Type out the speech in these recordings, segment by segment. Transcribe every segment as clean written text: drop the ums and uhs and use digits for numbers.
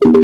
Bapak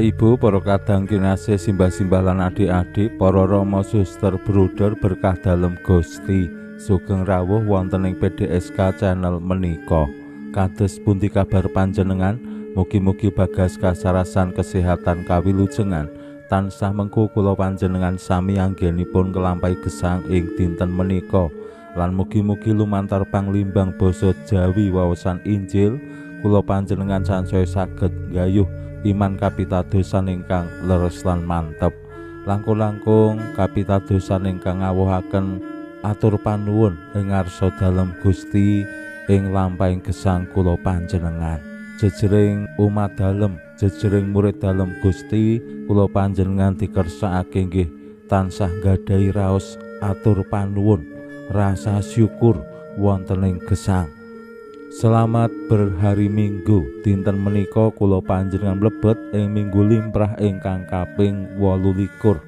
Ibu, para kadang kinasih, simbah-simbah lan adik-adik, para rama, suster, bruder berkah dalem Gusti, sugeng rawuh wonten ing PDSK channel menika. Kados pundi kabar panjenengan? Mugi-mugi bagas kasarasan kesehatan kawilujengan tansah mengku kula panjenengan sami anggenipun nglampahi gesang ing dinten menika. Lan mugi-mugi lumantar panglimbang basa Jawi waosan Injil kula panjenengan sansaya saged nggayuh iman kapitadosan ingkang leres lan mantep. Langkung-langkung kapitadosan ingkang ngawuhaken atur panuwun ing ngarsa dalem Gusti ing lampahing gesang kula panjenengan. Jejering umat dalem, jejering murid dalem Gusti, kula panjenengan dikersakake nggih tansah nggadahi raos atur panuwun, rasa syukur wonten ing gesang. Selamat berhari Minggu. Dinten menika kula panjenengan mlebet ing Minggu limrah ingkang kaping 28.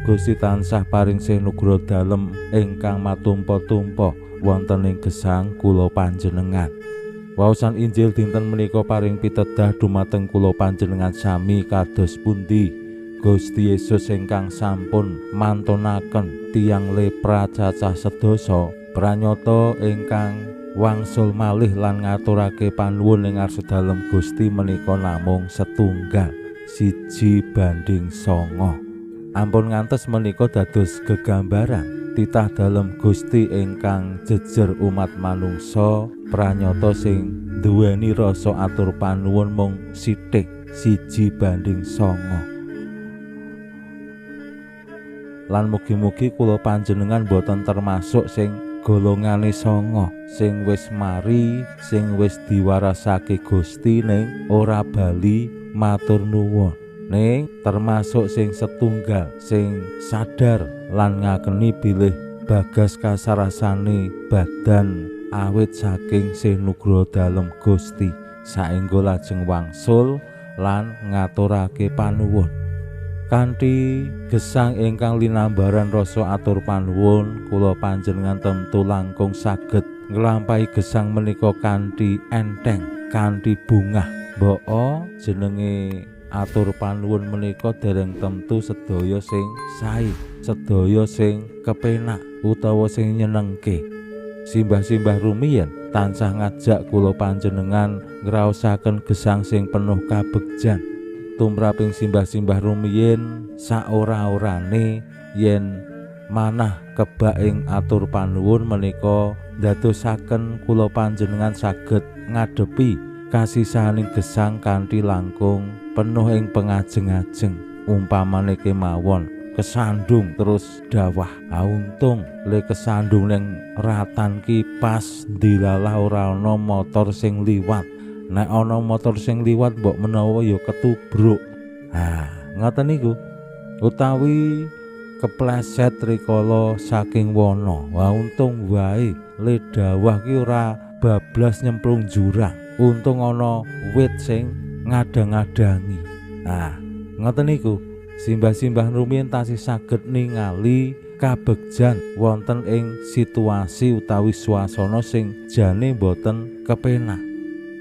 Gusti tansah paring sih nugroho dalem ingkang matumpa-tumpa wonten ing gesang kula panjenengan. Waosan Injil dinten menika paring pitedah dumateng kula panjenengan sami kados pundi Gusti Yesus ingkang sampun mantunaken tiyang lepra cacah sedasa pranyata ingkang wangsul malih lan ngaturake panuwun ing ngarsa dalem Gusti menika namung setunggal 1:9. Ampun ngantos menika dados gegambaran titah dalem Gusti ingkang jejer umat manungsa pranyata sing duweni rasa atur panuwun mung sithik 1:9. Lan mugi-mugi kula panjenengan boten termasuk sing golongane songo sing wis mari, sing wis diwarasake Gusti ning ora bali matur nuwun, ning termasuk sing setunggal sing sadar lan ngakeni bilih bagas kasarasane badan awit saking sih nugroho dalem Gusti saengga lajeng wangsul lan ngaturake panuwun. Kanthi gesang ingkang linambaran rasa atur panuwun, kula panjenengan tentu langkung saged nglampahi gesang menika kanthi enteng, kanthi bungah. Mboko jenenge atur panuwun menika dereng tentu sedaya sing sae, sedaya sing kepenak utawa sing nyenengke. Simbah-simbah rumiyin tansah ngajak kula panjenengan ngraosaken gesang sing penuh kabegjan. Tumraping simbah-simbah rumiyin saora-orane yen manah kebak ing atur panuwun menika ndadosaken kula panjenengan saged ngadepi kasisaning gesang kanthi langkung penuh ing pengajeng-ajeng. Umpamane kemawon kesandung terus dawah, untung le kesandung ning ratan ki pas dilalah ora ana motor sing liwat. Nek ana motor sing liwat mbok menawa ya ketubruk. Ha, ngoten niku. Utawi kepleset rikala saking wana. Wah, untung wae le dawah ki ora bablas nyemplung jurang. Untung ana wit sing ngadang-adangi. Nah, ngoten niku. Simbah-simbah rumiyin tasih saged ningali kabegjan wonten ing situasi utawi swasana sing jane boten kepenak.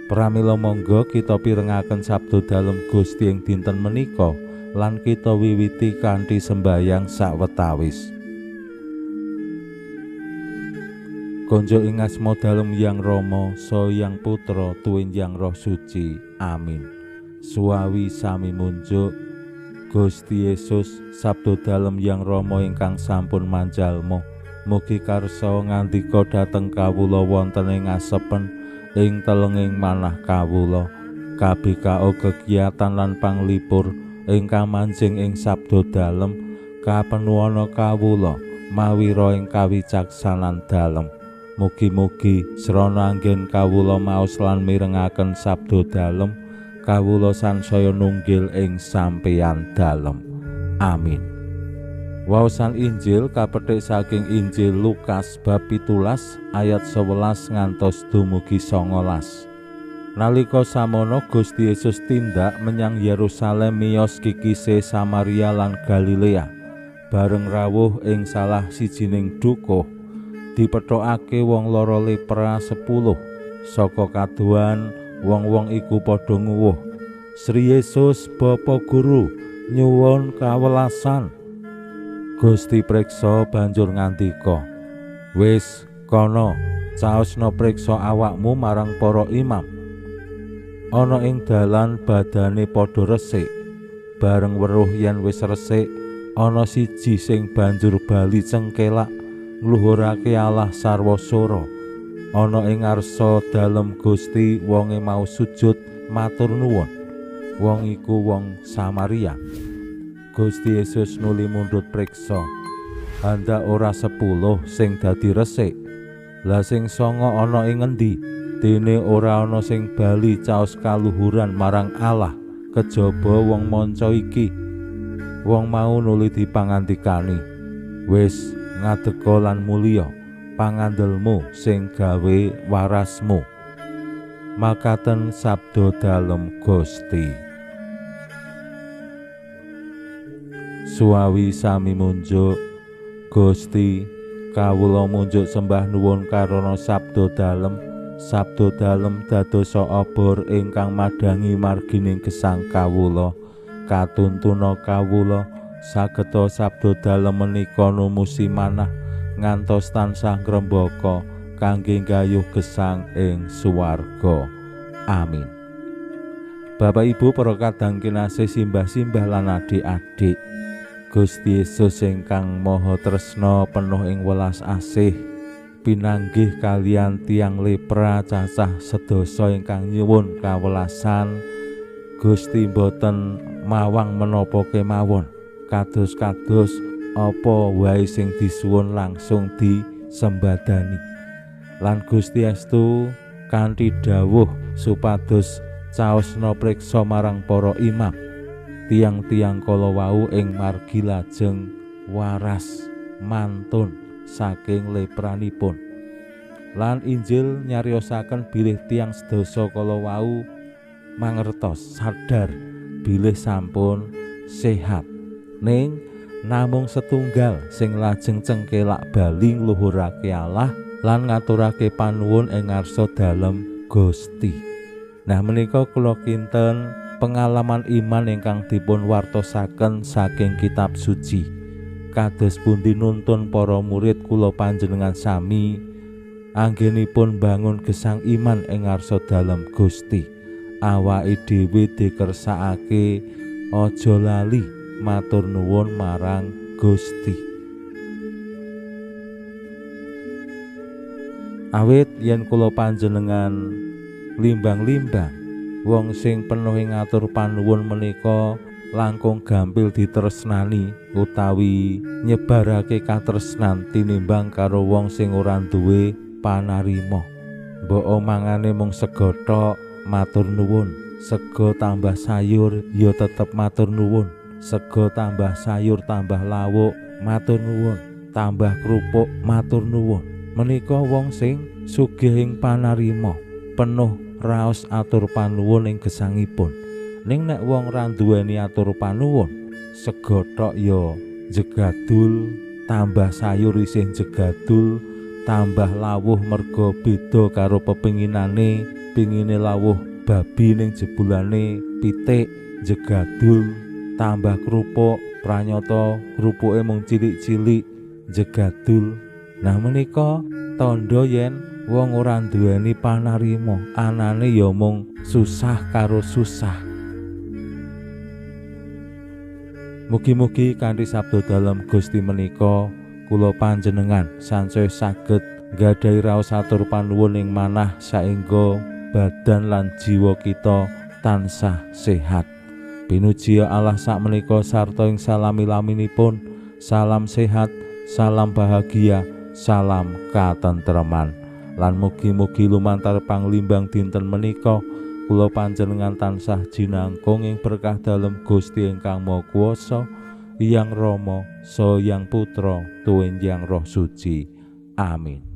Pramila monggo kita pirengaken sabda dalem Gusti ing dinten menika lan kita wiwiti kanthi sembayang sawetawis. Konjo ing asma dalem Yang Rama, Saha Yang Putra, tuwin Yang Roh Suci. Amin. Suwawi sami munjuk Gusti Yesus, sabda dalem Yang Rama ingkang sampun manjalma. Mugi karsa ngandika dhateng kawula wonten ing asepen ing telenging manah kawula. KBKO kegiatan lan panglipur ingkang manjing ing sabda dalem kapenuwana kawula mawira ing kawicaksanan dalem. Mugi-mugi srana anggen kawula maos lan mirengaken sabda dalem, kawula sansaya nunggil ing sampeyan dalem. Amin. Waosan Injil kapethik saking Injil Lukas bab 17 ayat 11 ngantos dumugi 19. Nalika samono Gusti Yesus tindak menyang Yerusalem miyos kikise Samaria lan Galilea. Bareng rawuh ing salah sijining dukuh, dipethokake wong lara lepra 10. Saka kadohan wong-wong iku padha nguwuh, "Sri Yesus, Bapa Guru, nyuwun kawelasan." Gusti preksa banjur ngandika, "Wis kono, caosna preksa awakmu marang para imam." Ana ing dalan badane padha resik. Bareng weruh yen wis resik, ana siji sing banjur bali cengkelak ngluhurake Allah sarwa sora. Ana ing ngarsa dalem Gusti wonge mau sujud matur nuwun. Wong iku wong Samaria. Gusti Yesus nuli mundhut preksa, "Handak ora 10 sing dadi resik? Lah sing 9 ana ing ngendi? Dene ora ana sing bali caos kaluhuran marang Allah kejaba wong manca iki." Wong mau nuli dipangandikani, "Wis ngadeka lan mulya, pangandelmu sing gawe warasmu." Makaten sabda dalem Gusti. Suwawi sami munjuk, Gusti, kawula munjuk sembah nuwun karana sabda dalem. Sabda dalem dadosa obor ingkang madhangi margining gesang kawula. Katuntuna kawula sageta sabda dalem menika numusi manah ngantos tansah ngrembaka kangge nggayuh gesang ing swarga. Amin. Bapak Ibu para kadang kinasih, simbah-simbah lan adik-adik, Gusti Yesus ingkang maha tresna penuh ing welas asih pinanggih kalian tiang lepra cacah sedasa ingkang nyuwun kawelasan. Gusti mboten mawang menapa kemawon, kados-kados apa wae sing disuwun langsung disembadani. Lan Gusti estu kanthi dawuh supados caosna preksa marang para imam. Tiang-tiang kala wau ing margi lajeng waras mantun saking lepranipun. Lan Injil nyariosaken bilih tiang sedasa kala wau mangertos sadar bilih sampun sehat. Ning namung setunggal sing lajeng cengkelak bali ngluhurake Allah lan ngaturake panuwun ing ngarsa dalem Gusti. Nah menika kula kinten pengalaman iman ingkang dipun wartosaken saking kitab suci. Kados pundi nuntun para murid kula panjenengan sami anggenipun bangun gesang iman ing ngarsa dalem Gusti. Awake dhewe dikersakake aja lali matur nuwun marang Gusti. Awit yen kula panjenengan limbang-limbang wong sing penuh ing atur panuwun menika langkung gampil ditresnani utawi nyebarake katresnan tinimbang karo wong sing ora duwe panarima. Mbok omangane mung sega tok matur nuwun, sega tambah sayur ya tetep matur nuwun, sega tambah sayur tambah lawuk matur nuwun, tambah kerupuk matur nuwun. Menika wong sing sugih ing panarima, penuh raos atur panuwun ing gesangipun. Ning nek wong ra duweni atur panuwun, sega tok ya jegadul, tambah sayur isih jegadul, tambah lawuh merga beda karo pepinginane, pingine lawuh babi ning jebulane pitik jegadul, tambah kerupuk pranyata kerupuke mung cilik-cilik jegadul. Nah menika tandha yen wong ora duweni panarima, anane ya mung susah karo susah. Mugi-mugi kanthi sabda dalem Gusti menika kula panjenengan sansaya saged nggadahi raos atur panuwun ing manah saengga badan lan jiwa kita tansah sehat. Pinuji Allah sakmenika sarta ing salami-laminipun. Salam sehat, salam bahagia, salam katentreman. Lan mugi-mugi lumantar panglimbang dinten menika kula panjenengan tansah jinangkung ing berkah dalem Gusti ingkang Maha Kuwasa, Hyang Rama, Saha Hyang Putra, tuwin Hyang Roh Suci. Amin.